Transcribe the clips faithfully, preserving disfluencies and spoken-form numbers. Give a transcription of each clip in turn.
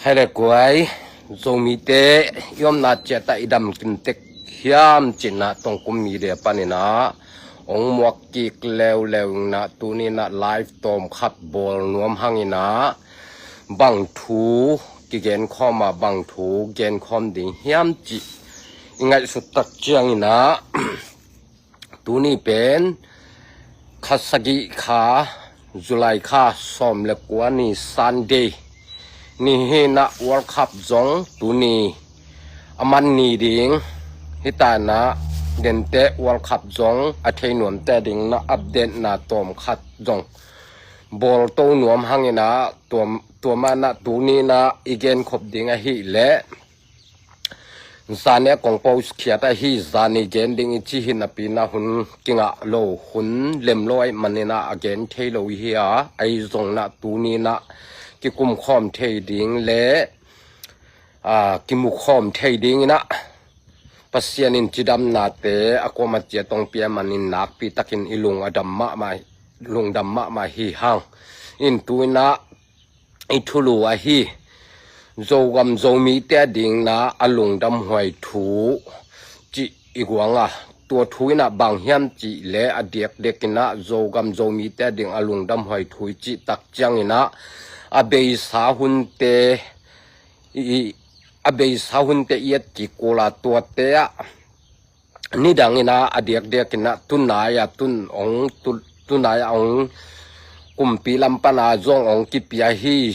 Hai le kuai, Zomite i omna ciatah i dam kim tek hiam cinah Tongkum Media paninah ong muak kik leuleu inah tuninah live tawm khat bawl nuam hanginah bang thu kigenkhawm a bang thu genkhawm ding hiam cih i ngaihsut tak cianginah tuni pen kha sagih kha July kha sawm le kua ni Sunday ni hinah World Cup zong tuni a man ni ding hitanah dente World Cup zong a thei nuamte dingnah update na tawm khat zong bawlto nuam hanginah tuam tuamanah tuninah i genkhop ding ahih leh zane kong post khiat ahi zani gen ding i ci hi napinah hun kingah lo hun lem lo aih maninah a gen thei lo i hi a ahi zongnah tuninah kikumkhawm thei ding le kimukhawm thei dinginah Pasian in cidamnate a kuama ciat ong pia manin nakpitakin i lung a dam mahmah lungdam mahmah hi hang. In tuinah i thulu ahi Zogam Zomite a dingna a lungdam huai thu cih i guanga tua thu inah bang hiam cih le a diakdiakinah Zogam Zomite a ding a lungdam huai thu i cih tak cianginah a beisa hunte i a beisa hunte i et kik kula tuate ah nidang inah a diakdiak inah tunai a tun ong tunai a ong kumpi lam pana zong ong kipia hi.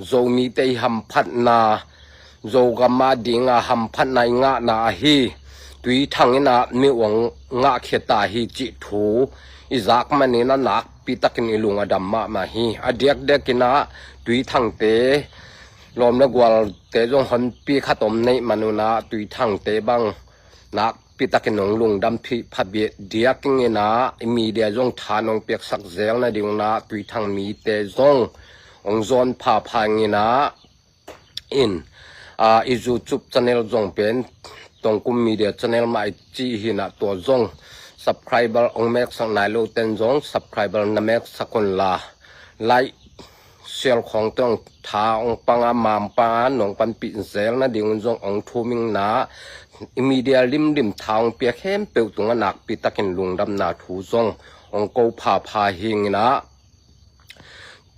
Zomite i hamphatna Zogam a dinga hamphatna i ngahna ahi Tuithang inah mi ong ngahkhia ta hi cih thu i zak maninah nakpitakin i lung a dam mahmah hi. A diakdiak inah Tuithangte lawm le gualte zong honpi khat om neih manunah Tuithangte bang nakpitakin ong lungdam phih phabia diakinginah i media zong tha nong piaksak zel nadingunah Tuithang mite zong ong zawn phapha inginah in i YouTube channel zong pen Tongkum Media channel mah i ci hinah tua zong subscriber ong meksak nai lo ten zong subscriber na meksak unla like share khawng tawng tha ong panga mam panga nong panpih zel nadingun zong ong thumingna i media limlim tha ong pia khempeuh tunga nakpitakin lungdamna thu zong ong ko phapha hinginah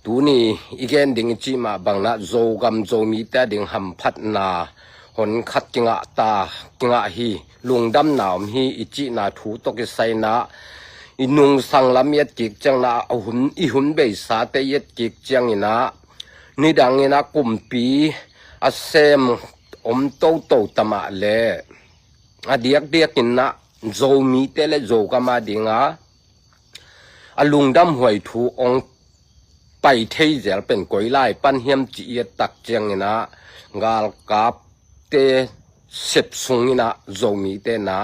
tuni i gen ding i cih mah banginah Zogam Zomite a ding hamphatna honkhat kingah ta kingah hi. Lungdamna om hi i cihna thu tawh kisainah i nungsang lam i et kik cianginah a hun i hun beisate i et kik cianginah nidanginah kumpi a sem om toto tamah le a diakdiakinah Zomite le Zogam a dinga a lungdam huai thu ong pai thei zel pen koi lai pan hiam ci i et tak cianginah galkapte sep sunginah Zomite na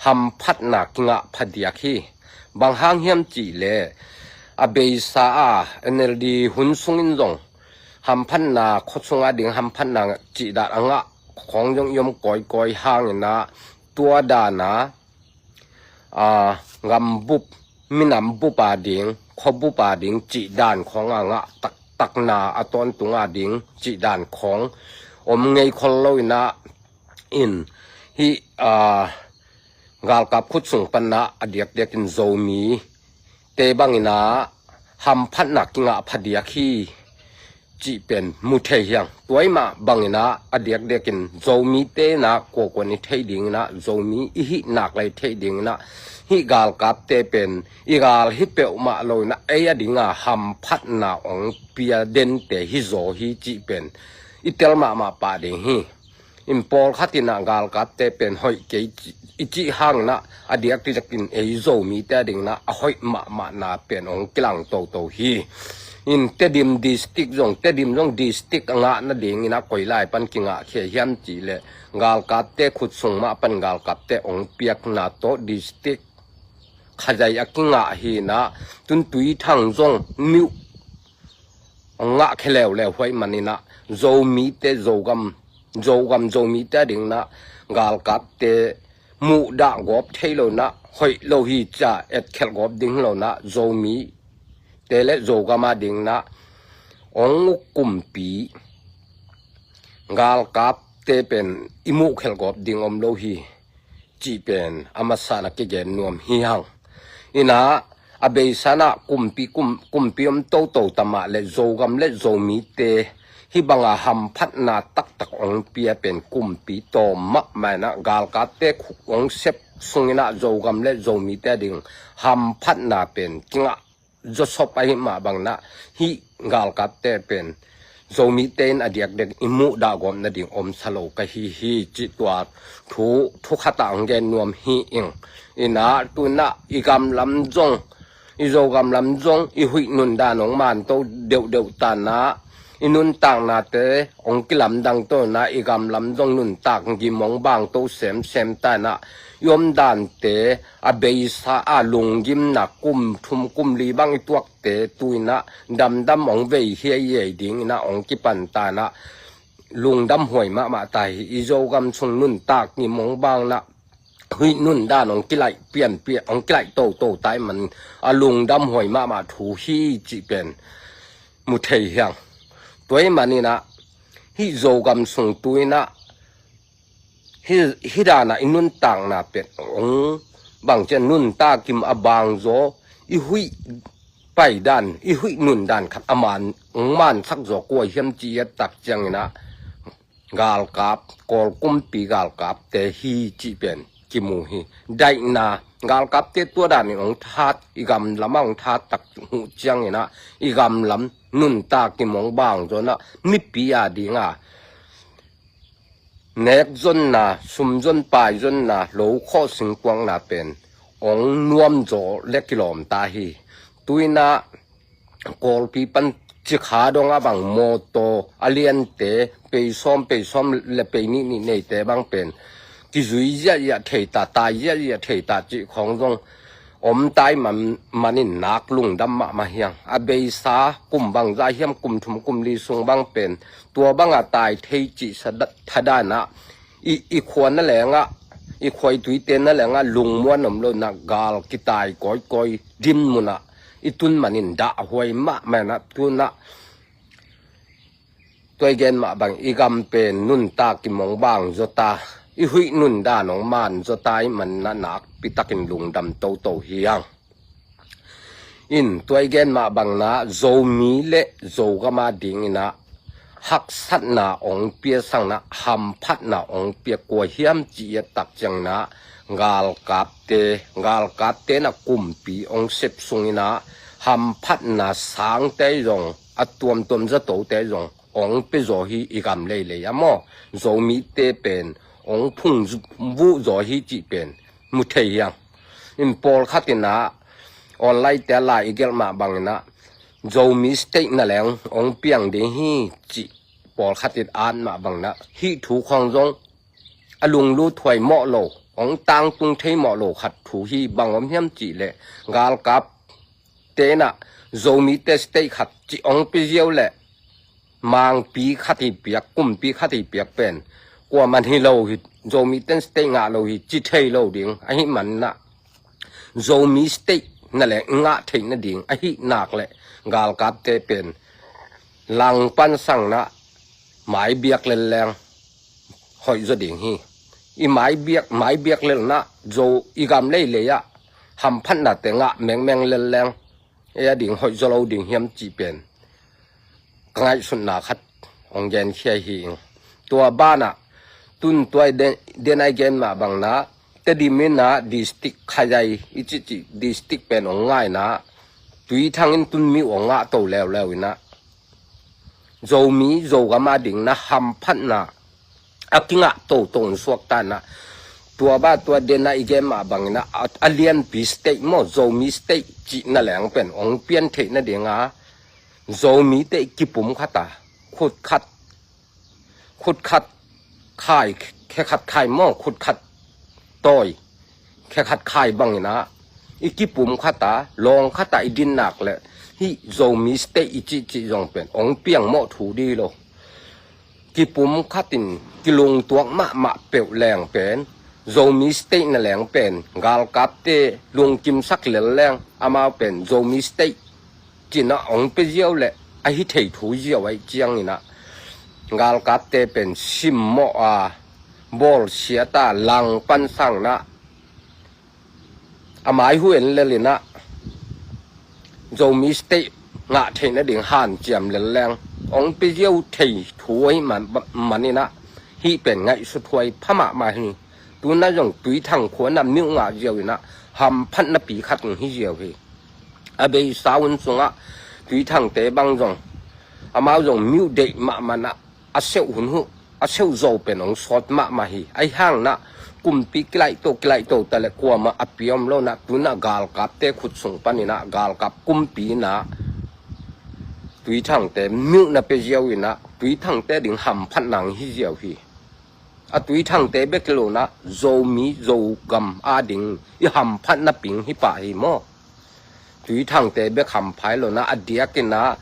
hamphatna kingah phadiak hi. Bang hang hiam cih le a beisa a N L D hun sungin zong hamphatna khua sunga ding hamphatna cihdan a ngah khawng zong i om kawikawi hanginah tua dana gambup minam bupa ding khuabupa ding cihdan khawng a ngah taktakna a tawntunga ding cihdan khawng om ngei khol loinah in hih galkap khut sung panah a diakdiakin Zomite banginah hamphatna kingah phadiak hi cih pen mu thei hiang. Tuaimah banginah a diakdiakin Zomite na kuakuan i theih dinginah Zomi i hih nak lei theih dinginah hih galkapte pen i gal hi peuhmah loinah ei a dinga hamphatna ong pia dente hi zaw hi cih pen i tel mahmah pah ding hi. In pawlkhat inah galkapte pen hoih kei i cih hanginah a diakdiakin ei Zomite a dinginah a hoih mahmahna pen ong kilang toto hi. In Tedim district zong Tedim zong district a ngah nadinginah koi lai pan kingahkhia hiam cih le galkapte khut sung mah pan galkapte ong piakna tawh district khazai a kingah hinah tun Tuithang zong miuh ong ngah khia leuleu huai maninah Zomite Zogam Zogam Zomite a dinginah galkapte muhdah gawp thei loinah hoih lo hi cia etkhelh gawp ding hi loinah Zomite le Zogam a dinginah ong uk kumpi galkapte pen i muh khelh gawp ding om lo hi cih pen a masa in a kigen nuam hi hang. Inah a beisa in ah kumpi, kum, kumpi om toto ta mah leh Zogam le Zomite hih banga hamphatna taktak hong pia pen kumpi tawm mahmah in ah galkapte khuk hong sep sungin ah Zogam le Zomite ading hamphatna pen kingah zawsop ahih mah bangin ah hih galkapte pen Zomite in a diakdiak i muhdah gawp nading omsa lo ka hi hi cih tua thu, thu khat ah hong gen nuam hi ing. Inah tu in ah i gam lam zong, i Zogam lam zong i huih nundan hong manto deuhdeuh ta in ah i nuntaknate hong kilamdangto in ah i gam lam zong nuntak gim hong bangto semsem ta in ah i omdante a beisa a lunggimna kum thum kum li bang i tuakte tu in ah damdam hong vei hiaihiai dingin ah hong kipan ta in ah lungdam huai mahmah ta hi. I Zogam sung nuntak gim hong bang in ah huih nundan hong kilaih pianpian, hong kilaih toto ta ahih manin a lungdam huai mahmah thu hi cih pen mu thei hi hang. Tua ahih manin ah hih Zogam sung tu in ah hih, hih dan ah i nuntakna pen hong bangci a nuntak gim a bangzaw i huih paidan, i huih nundan khat a man, hong mansak zaw kua hiam cih i et tak ciangin ah galkap, Kawl kumpi galkapte hi cih pen kimu hi. Daihna, galkapte tua danin hong that, i gam lamah hong that tak uh ciangin ah i gam lam nuntak gim hong bangzaw in ah mipi ading a nek zonna, sum zon pai zonna, lo khawh singkuangna pen hong nuamzaw le kilawm ta hi. Tu in ah Kawlpi pan Cikha dong a bang mawtaw a liante pei sawm, pei sawm le pei nih nih neite bang pen kizui ziahziah thei ta, tai ziahziah thei ta cih khawng zong om ta ahih man, manin nak lungdam mahmah hi hang. A beisa kum bangzah hiam, kum thum kum li sung bang pen tua banga tai thei cih sa da, thadan ah i, i khua na lengah, i khua i tuite na lengah lungmuan om lo in ah gal kitai kawikawi dinmun ah i tun manin dahhuai mahmah in ah tu in ah tua i gen mah bang i gam pen nuntak gim hong bangzaw ta, i huih nundan hong manzaw ta ahih manin ah nakpi takin lungdam toto hi hang. In tua i gen mah bangin ah Zomi le Zogam adingin ah haksatna hong pia sangin ah hamphatna hong pia kua hiam cih i et tak ciangin ah galkapte, galkapte in ah kumpi hong sep sungin ah hamphatna sangte zong, a tuamtuam zatote zong hong pia zaw hi i gam leilei ah maw. Zomite pen hong phungvuh zaw hi cih pen mu thei hi hang. In pawlkhat in ah online te a lai i gelh mah bangin ah Zomi state na leng hong piang ding hi cih pawlkhat in at mah bangin ah hih thu khawng zong a lunglut huai mawh lo, hong tangtung thei mawh lo khat thu hi. Bang om hiam cih leh galkapte in ah Zomite state khat cih hong pia ziau leh mangpi khat hi piak, kumpi khat hi piak pen kuaman hi lo hi, Zomite in state ngah lo hi ci thei lo ding ahih manin ah Zomi state na leng i ngah theih nading ahih nak leh galkapte pen langpan sangin ah maibiak lel leng hoih zaw ding hi. I maibiak, maibiak lelna zo i gam leilei ah hamphatnate ngah mengmeng lel leng ei ading hoih zaw lo ding hiam cih pen ka ngaihsutna khat hong genkhia hi ing. Tua banah tun tua i den, den a i gen mah bangin ah Tedim in ah district khatzai i cihcih district pen hong ngah in ah Tuithang in tun mi uh hong ngah to leuleu in ah Zomi Zogam adingin ah hamphatna a kingah toto in suakta in ah tua ba tua den a i gen mah bangin ah a, a lianpi state maw, Zomi state cih na leng pen hong pian theih nading a Zomite kipum khat a khut khat, khut khat khai, khe khat khai maw, khut khat tawi, khe khat khai bangin ah i kipum khat a, lawng khat a i din nak leh hih Zomi state i cihcih zong pen hong piang mawh thu dih lo. Kipum khat in kilungtuak mahmah peuh leng pen Zomi state na leng pen galkapte lungkimsak lel leng amau pen Zomi state cih in ah hong pia ziau leh a hi thei thu ziau ahih ciangin ah galkapte pen simmawh a, bawlsiat a, langpan sang in ah, a mai hu en lel in ah, Zomi State ngah theih nading hanciam lel leng, hong pia ziau thei thu ahi man, man in ah, hih pen ngaihsut huai pha mahmah hi. Tu in ah zong Tuithang khua in ah miuh ngah ziau in ah, hamphatna pi khat hi ziau hi. A beisa hun sungah Tuithangte bang zong, amau zong miuh deih mahmah in ah, a seuh hun uh, a seuh zo pen hong sawt mahmah hi. Ahi hang in ah, kumpi kilaihto kilaihto ta leh kuamah a pia om lo in ah, tu in ah galkapte khut sung pan in ah, galkap kumpi in ah Tuithangte miuhna pia ziau in ah, Tuithangte ding hamphatna hi ziau hi. A Tuithangte bek hi lo in ah, Zomi Zogam ading i hamphatna pi hi pah hi maw. Tuithangte bek hampha hi lo in ah, a diakin ah,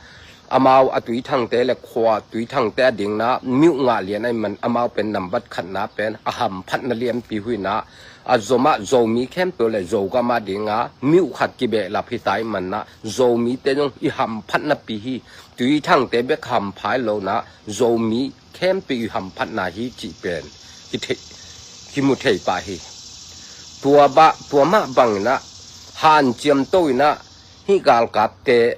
amau a Tuithangte le khua Tuithangte ading in ah miuh ngah lian ahi man, amau pen nambat khatna pen a hamphatna lianpi hi in ah, a zomah Zomi khempeuh le Zogam ading ah miuh khat kibehlap hi ta ahi man in ah, Zomite zong i hamphatna pi hi. Tuithangte bek hampha hi lo in ah, Zomi khempeuh i hamphatna hi cih pen hi thei, hi mu thei pah hi. Tua bah, tua mah bang in ah, hanciam to in ah, hih galkapte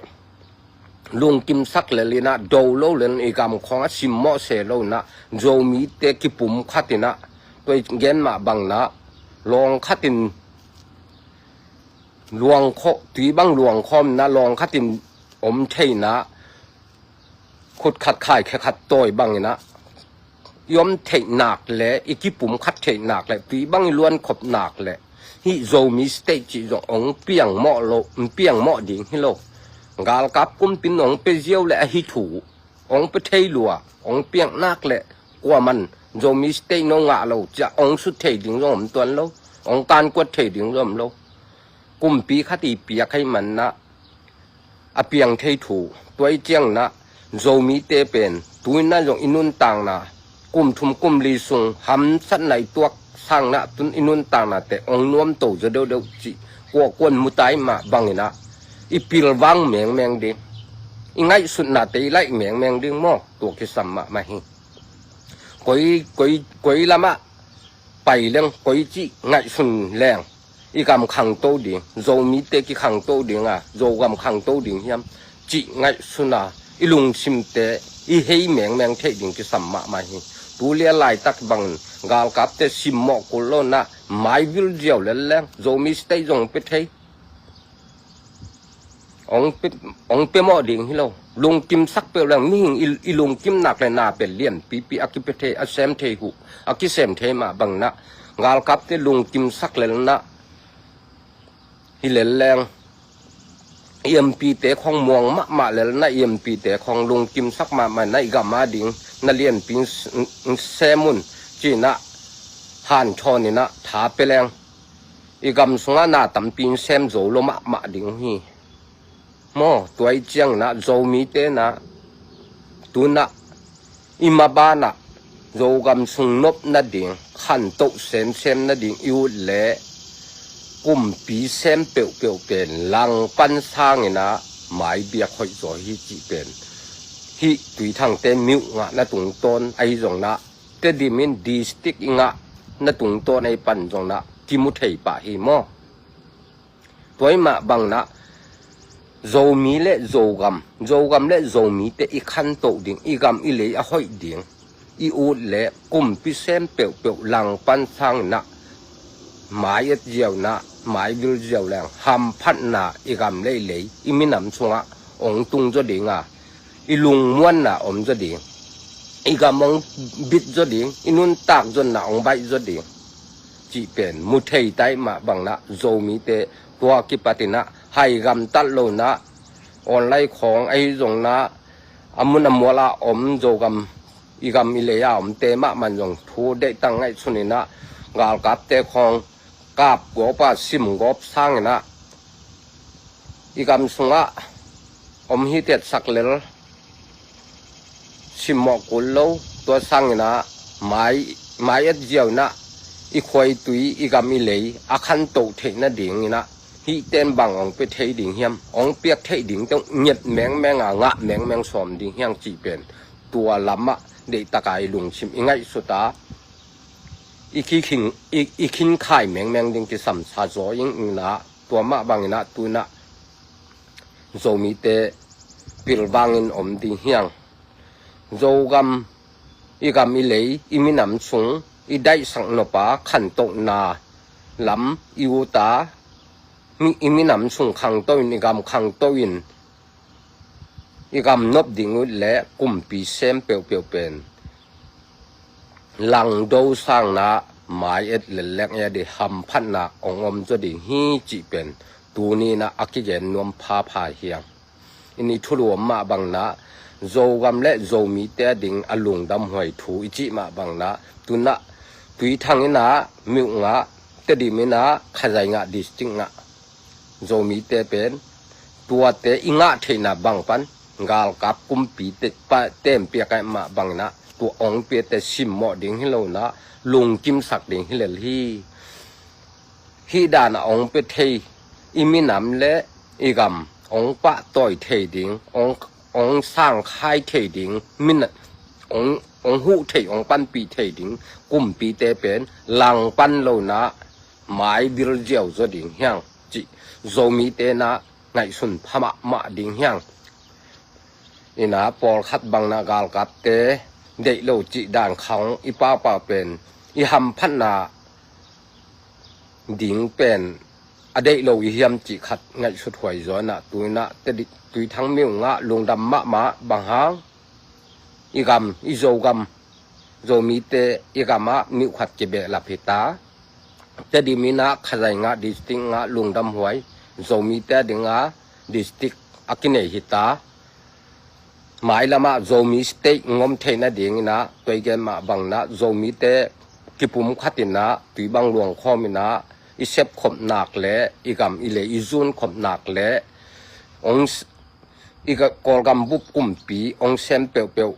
lungkimsak lel in ah, do lo lel in i gam khawng a simmawh se lo in ah, Zomite kipum khat in ah, tua i gen mah bang in ah, lawng khat in luang khaw, tui bang luang khawm in ah, lawng khat in om thei in ah, khut khat khai khe khat tawi bang in ah, i om theih nak le i kipum khat theih nak le tui bang i luan khop nak le, hih Zomi State cih zong hong piangmawh lo, hong piangmawh ding hi lo. Galkap kumpi in hong pia ziau le ahi thu, hong pia thei lua, hong piang nak le kuaman Zomi State no ngah lo ci-a hong sut thei ding zong om tuan lo, hong kankuat thei ding zong om lo. Kumpi khat i piak ahi man in ah, a piang thei thu. Tua i ciang in ah, Zomite pen tu in ah zong i nuntakna, kum thum kum li sung hamsatna i tuak sang in ah, tu in i nuntaknate hong nuamto zaw deuhdeuh cih kuakuan mu ta i mah bang in ah, i pilvang mengmeng ding, i ngaihsutnate i laih mengmeng ding maw. Tua kisam mahmah hi. Koi, koi, koi lamah pai leng, koi cih ngaihsun leng, i gam khangto ding, Zomite kikhangto ding a, Zogam khangto ding hiam cih ngaihsun a, i lungsimte i hei mengmeng theih ding kisam mahmah hi. Tu lian laitak bangin galkapte simmawh kul lo in ah, maivil ziau lel leng, Zomi State zong pia thei. Hong pia, hong pia mawh ding hi lo. Lungkimsak peuh leng, mihing i, i lungkim nak le na pen lianpipi a kipia thei, a sem thei uh, a kisem thei mah bang in ah, galkapte lungkimsak lel in ah, hi lel leng, i M P te khawng muang mahmah lel in ah, i M P te khawng lungkimsak mahmah in ah, i gam ading na lianpi in s-, in sem un ci in ah, hanthawn in ah, tha pia leng, i gam sungah na tampi in sem zo lo mahmah ding uh hi. Maw, tua i ciang in ah, Zomite in ah, tu in ah, i maban ah, Zogam sung nop nading, khantoh semsem nading i ut leh, kumpi sem peuhpeuh pen langpan sang in ah, maibiak hoih zaw hi cih pen, hih Tuithangte miuh ngahna tungtawn ahi zong in ah, Tedim in district i ngahna tungtawn ahi pan zong in ah, kimu thei pah hi maw. Tua i mah bang in ah, Zomi le Zogam, Zogam le Zomite i khantoh ding, i gam i lei a hoih ding i ut leh, kumpi sem peuhpeuh langpan sang in ah, mai et ziau in ah, maivil ziau leng, hamphatna i gam le i lei, i minam sungah hong tung zaw ding a, i lungmuanna om zaw ding, i gam hong bit zaw ding, i nuntak zonna hong baih zaw ding cih pen mu thei ta i mah bang in ah, Zomite tua kipat in ah, hai gamtat lo in ah, online khawng ahi zong in ah, a mun a mual ah om Zogam, i gam i lei a omte mahmah in zong thu deihtak ngaihsun in ah, galkapte khawng kap gawp a, sim gawp sang in ah, i gam sungah om hi tetsak lel, simmawh kul lo, tua sang in ah, mai, mai et ziau in ah, i khua i tui, i gam i lei a khantoh theih nading in ah, hihte in bang hong pia thei ding hiam, hong piak theih ding teng nget mengmeng a, ngah mengmeng sawm ding hiam cih pen, tua lamah deihtak a i lungsim i ngaihsut a, i kikhin, i, i khinkhai mengmeng ding kisam sa zaw ing. Inah tua mah bang inah tu inah Zomite pilvangin om ding hi hang. Zogam, i gam i lei, i minam sung i daihsak nop a khantohna lam i ut a, mi, i minam sung khangto in, i gam khangto in, i gam nop ding ut leh kumpi sem peuhpeuh pen langdo sangin ah mai et lellek ngiat ding, hamphatna hong om zaw ding hi cih pen tuni inah a kigen nuam phapha hi hang. Inah i thulu om mah bang inah Zogam le Zomite ading a lungdamhuai thu i cih mah bang inah tu inah Tuithang inah Myung ah, Tedim inah, Khazaingah district ah Zomite pen tuate i ngah theihna bang pan galkap kumpi te, pa, tempiak ai mah bang inah tua hong piate simmawh ding hi lo inah lungkimsak ding hi lel hi. Hih dan a hong pia thei, i minam le i gam hong pahtawi thei ding, hong, hong sangkhai thei ding, minam hong, hong huh thei, hong panpih thei ding kumpite pen langpan lo inah mai vil ziau zaw ding hi hang cih Zomite inah ngaihsun pha mahmah ding hi hang. Inah pawlkhat bang inah galkapte deih lo cih dan khawng i paupau pen i hamphatna ding pen a deih lo i hiam cih khat ngaihsut huai zaw inah tu inah Tedim, Tuithang Myung ah lungdam mahmah. Bang hang? I gam, i Zogam, Zomite i gam ah myukhat kibehlap hi ta. Tedim inah, Khazaingah district ah lungdamhuai, Zomite ading a district a kinei hi ta. Mailam ah Zomi state hong om theih nading inah tua i gen mah bang inah Zomite kipumkhat inah tui bang luang khawm inah i sepkhop nak le i gam i lei i zunkhop nak le hong s-, i ga-, Kawlgam bup kumpi hong sem peuhpeuh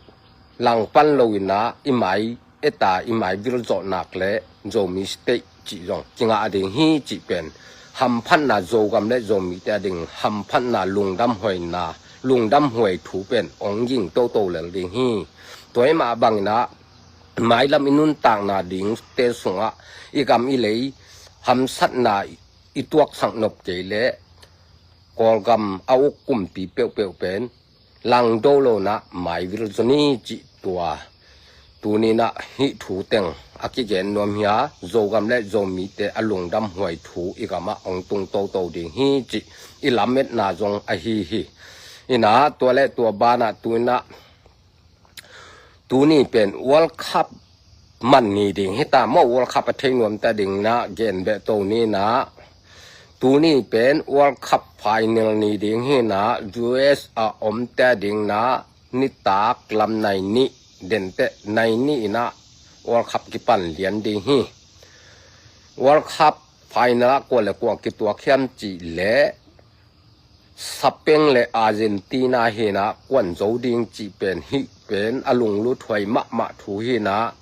langpan lo inah i mai et a, i mai vil zawh nak le Zomi state cih zong kingah ding hi cih pen hamphatna, Zogam le Zomite ading hamphatna, lungdamhuaina, lungdamhuai thu pen hong ging toto lel ding hi. Tua i mah bang inah mailam i nuntakna dingte sungah i gam i lei hamsatna i tuaksak nop kei leh Kawlgam a uk kumpi peuhpeuh pen langdo lo inah mai vil zaw ni cih tua tuni inah hih thu teng a kigen nuam hi a, Zogam le Zomite a lungdamhuai thu i gam ah hong tung toto ding hi cih i lametna zong ahi hi. Inah tua le tua ban ah tu inah tuni pen World Cup man ni ding hi ta maw, World Cup a thei nuamte ading inah gen beh to ni inah. Tuni pen World Cup final ni ding hi inah, U S a omte ading inah nitak lam nai nih, denteh nai nih inah World Cup kipan lian ding hi. World Cup final ah kua le kua kituak hiam cih leh Spain le Argentina hi inah kuan zo ding cih pen hih pen a lunglut huai mahmah thu hi inah,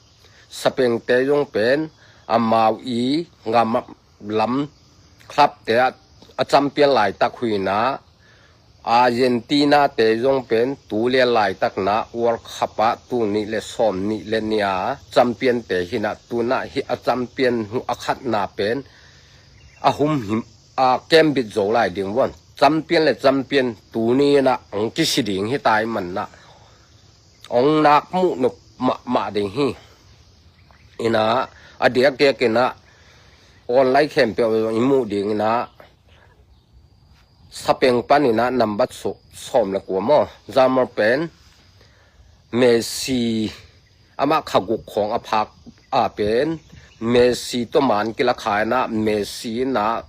Spain te zong pen amau i gam lam club te ah a champion laitak hi inah, Argentina te zong pen tu lian laitak inah World Cup ah tul nih le sawm nih le nih a champion te hi inah, tu inah hih a champion uh a khatna pen a humhim a kembit zo lai ding vuan. Champion le champion tuni inah hong kisi ding hi ta i man inah hong nak muh nop mahmah ding hi. Inah a diakdiak inah online khempeuh i muh ding inah Spain pan inah nambat sawm le kua maw, German pen Messi, amah kha guk khawng a phak a pen Messi tawh man kila kha inah Messi inah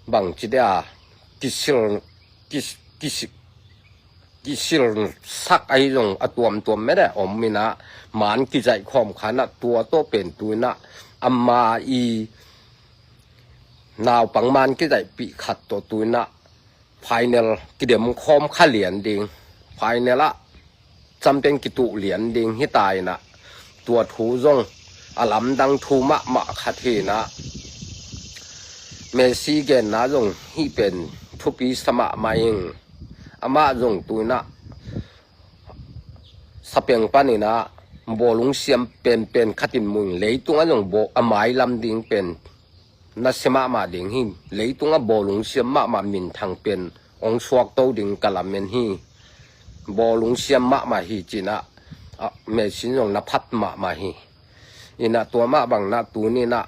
bangci dia kisil, kis, kisi, kisil sak ahi zong a tuamtuam mede om inah man kizaih khawm kha inah tua tawh pen tu inah ama i naupang man kizaihpih khat tawh tu inah final kidem khawm kha lian ding, final ah champion kituh lian ding hi ta inah, tua thu zong a lamdang thu mahmah khat hi inah, Messi genna zong hih pen thupi sa mahmah ing. Amah zong tu inah Spain pan inah bawlung siam penpen khat in mu in, leitungah zong bawl a mailam ding pen nasia mahmah ding hi. Leitungah bawlung siam mahmah minthang pen hong suakto ding ka lamen hi. Bawlung siam mahmah hi ci-in ah, ah, Messi in zong na phat mahmah hi. Inah tua mah bang inah tuni inah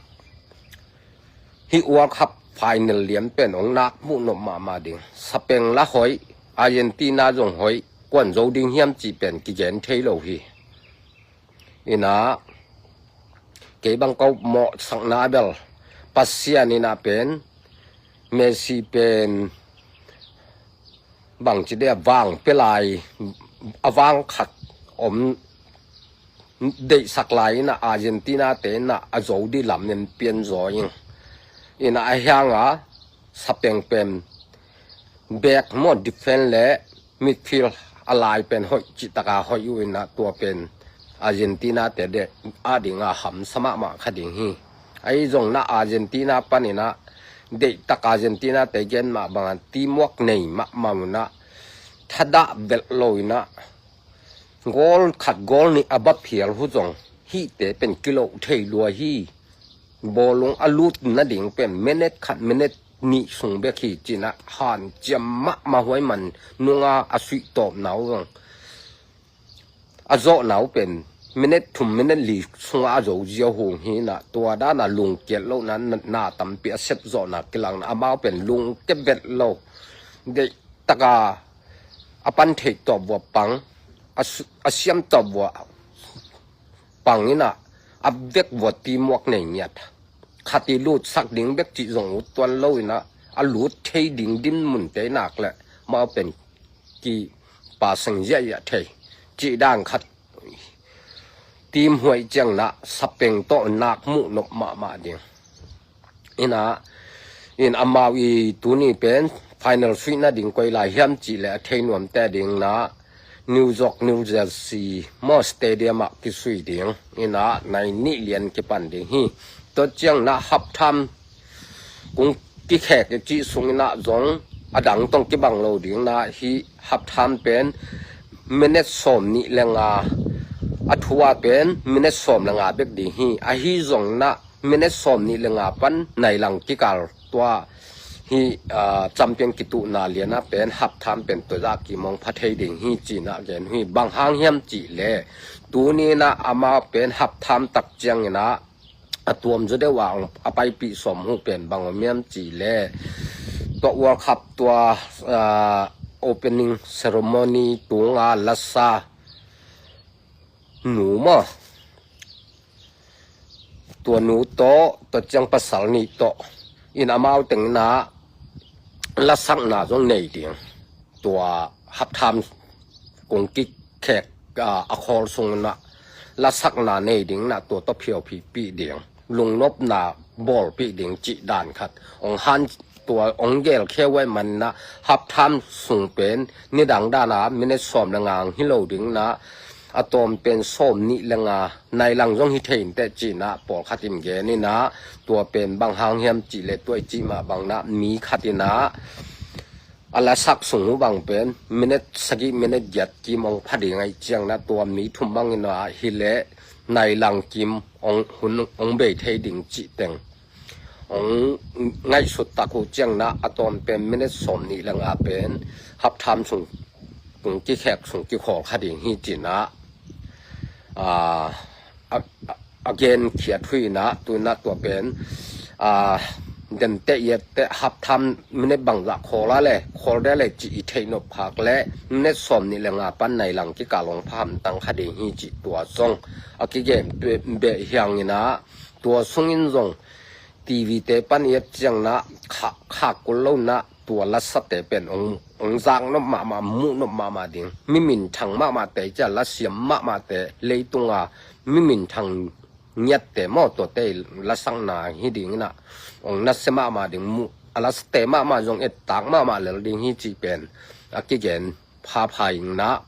hih World Cup final lian pen hong nak muh nop mahmah ding. Spain la hoih, Argentina zong hoih, kuan zo ding hiam cih pen kigen thei lo hi. Inah kei bang ko mawhsakna bel Pasian inah pen Messi pen bangci deh a vang pia lai, a vang khat om deihsak lai inah Argentina te inah a zo dih lam in pian zaw ing. Inah a hiang a Spain pen back maw, defense le midfield a lai pen hoih cih taka hoih uh inah tua pen Argentina te deh a ding a hamsa mahmah kha ding hi. Ahi zong inah Argentina pan inah deihtak Argentina te gen mah bang a teamwork nei mahmah uh inah thadah velh lo inah goal khat goal nih a ba phial uh zong hihte pen kiloh thei lua hi. Bawlung a lut nading pen minute khat minute nih sung bek hi ci-in ah hanciam mahmah, huai man nunga a suihtawpna uh zong a zawhna uh pen minute thum minute li sungah a zo ziau hung hi inah tua dan a lungkiat lohna na, na tampi a sep zawhna kilang inah amau pen lungkia velh lo. Deihtaka a pan theih tawp vua pang, a su-, a siam tawp vua pang inah a vek vua teamwork nei ngiat. Khat i lutsak ding bek cih zong ut tuan lo inah a lut thei ding dinmun te nak leh amau pen kipasang ziahziah thei. Cih dan khat team huaih ciang inah Spain tawh nak muh nop mahmah ding. Inah in amau i tuni pen final suih nading koi lai hiam cih leh a thei nuamte ding inah New York, New Jersey maw stadium ah kisui ding. Inah nai nih lian kipan ding hi. Tua ciang inah half time kung kikhek i cih sung inah zong a dang tawh kibang lo ding inah hih half time pen minute sawm nih le nga, a thu a pen minute sawm le nga bek ding hi. Ahi zong inah minute sawm nih le nga pan nai lang kikal tua hih, ah, champion kituhna lian ah pen half time pen tua zah kim hong pha thei ding hi ci-in ah gen uh hi. Bang hang hiam cih leh tuni inah amau pen half time tak ciang inah a tuam zaw deuh a hong a paipih sawm uh pen bang om hiam cih leh tua World Cup tua, ah, opening ceremony tunga lasa nu maw, tua nu tawh, tua ciang pasal nih tawh in amau teng inah lasakna zong nei ding. Tua half time kung kikhek, ah, a khawl sung inah lasakna nei ding inah tua tawh phiaupihpih ding, lungnopna bawlpih ding cih dan khat hong han tua hong gelkhia uh ahih man inah half time sung pen nidang dan a minute sawm le nga hi lo ding inah a tawm pen sawm nih le nga nai lang zong hi thei inteh ci-in ah pawlkhat in gen inah tua pen bang hang hiam cih leh tua i cih mah bang inah mi khat inah a lasak sung uh bang pen minute sagih minute giat kim hong pha ding ahih ciang inah tua mi thum bang inah hi leh nai lang kim hong hun hong bei thei ding cih teng hong ngaihsut tak uh ciang inah a tawm pen minute sawm nih le nga pen half time sung kung kikhek sung kikhawl kha ding hi ci-in ah, ah, a, a, a genkhiat uh inah tu inah tua pen, ah, denteh iat teh half time minute bangzah khawl a leh khawl deh leh cih i theih nop khak leh minute sawm nih le nga pan nai lang kikal hong pha hamtang kha ding hi cih tua zong a kigen beh hiang inah tua sungin zong TV te pan i et ciang inah kha, khak kul lo inah tua lasate pen hong, hong zak nop mahmah, muh nop mahmah ding. Mi minthang mahmahte, cia lasiam mahmahte, leitunga mi minthang ngiatte maw, tuate lasakna hi ding inah hong nasia mahmah ding, muh a lasate mahmah zong ettak mahmah lel ding hi cih pen a kigen phapha ing inah.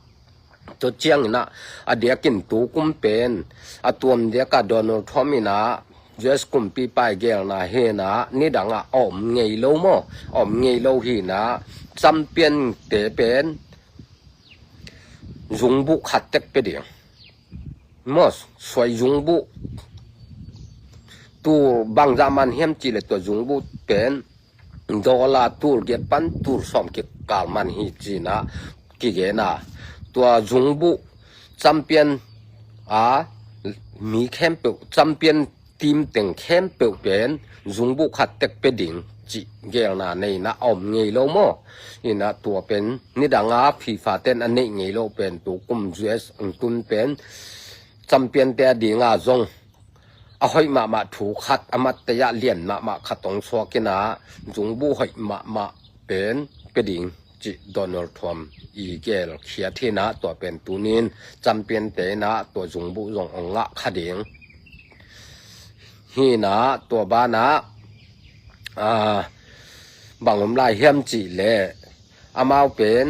Tua ciang inah a diakin tu kum pen a tuam diakah Donald Trump inah U S kumpipa i gelna hi inah nidang ah a om ngei lo maw, a om ngei lo hi inah champion te pen zungbuh khat tek pia ding. maw, suai zungbuh tul bangzah man hiam cih leh tua zungbuh pen dollar tul giat pan tul sawm kikal man hi ci-in ah kigen a, tua zungbuh champion a mi khempeuh, champion team teng khempeuh pen zungbuh khat tek pia ding cih gelna nei-in ah a om ngei lo maw. In ah tua pen nidang a FIFA ten a neih ngei lo pen tu kum U S hong tun pen champion te a ding a zong a hoih mahmah thu khat, a mattei ah lian mahmah khat hong suak in ah zungbuh hoih mahmah pen pia ding cih Donald Trump i gelkhiat hi-in ah tua pen tuni-in champion te in ah tua zungbuh zong hong ngah kha ding hi-in ah tua banah, ah, bang om lai hiam cih leh amau pen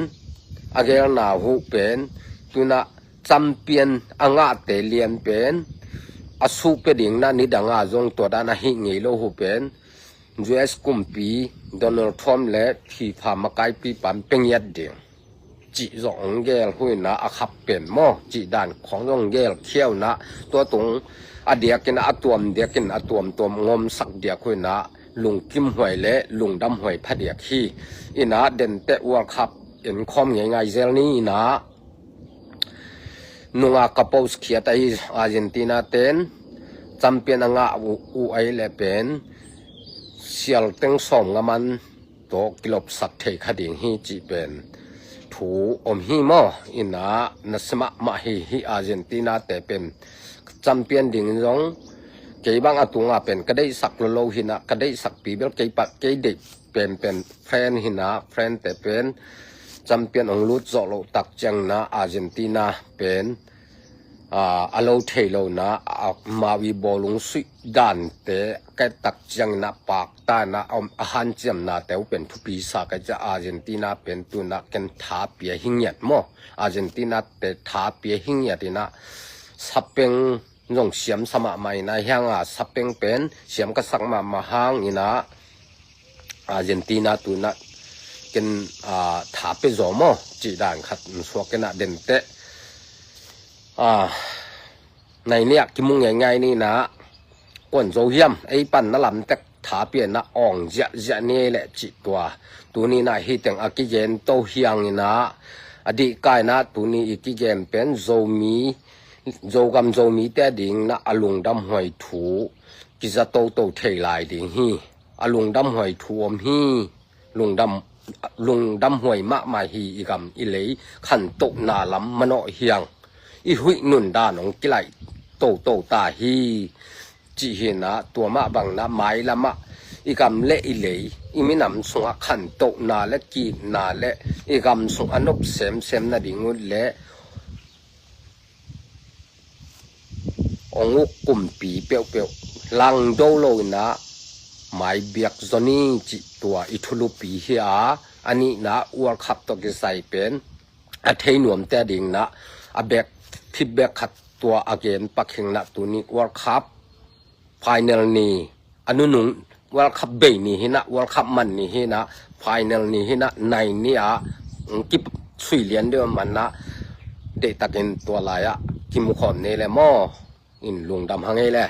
a gelna uh pen tu-in ah champion a ngahte lian pen a suh pia ding in ah nidang a zong tua dan a hih ngei lo uh pen U S kumpi Donald Trump le FIFA makaipi pan pia ngiat ding cih zong hong gel uh in ah a khap pen maw cih dan khawng zong gelkhia uh in ah tua tung a diakin a tuam diakin a tuamtuam hong omsak diak uh in ah lungkimhuai le lungdamhuai phadiak hi. In ah denteh World Cup en khawm ngeingai zel ni. In ah nunga ka post khiat ahi Argentina ten champion a ngah uh, uh ahi leh pen sial teng sawm nga man tawh kilopsak thei kha ding hi cih pen thu om hi maw. In ah nasia mahmah hi. Hih Argentina te pen champion dingin zong kei bang a tunga pen ka deihsak lo lo hi-in ah ka deihsakpi bel kei pat kei deih penpen fan hi-in ah fan te pen champion hong lut zawh loh tak ciangin ah Argentina pen, ah, a lo thei lo-in ah amau i bawlung suih dante ka et tak ciangin ah pakta-in ah a hanciamnate uh pen thupi sa ka ci a, Argentina pen tu-in ah ken tha pia hi ngiat maw. Argentina te tha pia hi ngiat in ah sapeng zong siam sa mahmah in ah hiang a sapeng pen siam ka sak mahmah hang in ah Argentina tu-in ah ken, ah, tha pia zaw maw cih dan khat hong suak in ah denteh, ah, nai ni-ah kimu ngeingai ni. In ah kuan zo hiam ei panna lam tek tha pia in ah awng ziahziah ni leh cih tua tuni-in ah hih teng a kigen to hi-ing in ah a dihka-in ah tuni i kigen pen Zomi, Zogam Zomite a dingin ah a lungdamhuai thu kiza toto thei lai ding hi. A lungdamhuai thu om hi. Lungdam, lungdamhuai mahmah hi. I gam i lei khantohna lam manawh hi-ing, i huih nundan hong kilaih toto ta hi cih hi-in ah tua mah bangin ah mailam ah i gam le i lei, i minam sungah khantohna le ki-itna le i gam sung a nop semsem nading uh le hong uk kumpi peuhpeuh langdo lo-in ah mai biak zaw ni cih tua i thulupi hi a, a nihna World Cup tawh kisai pen a thei nuamte a dingin ah a bek feedback khat tua a gen pak hi-ing in ah tuni World Cup final ni, a nunung World Cup bei ni hi-in ah, World Cup man ni hi-in ah, final ni hi-in ah, nai ni-ah hong kisui lian deuh man ah deihtakin tua lai-ah kimu khawm ni le maw. In lungdam hang ei le.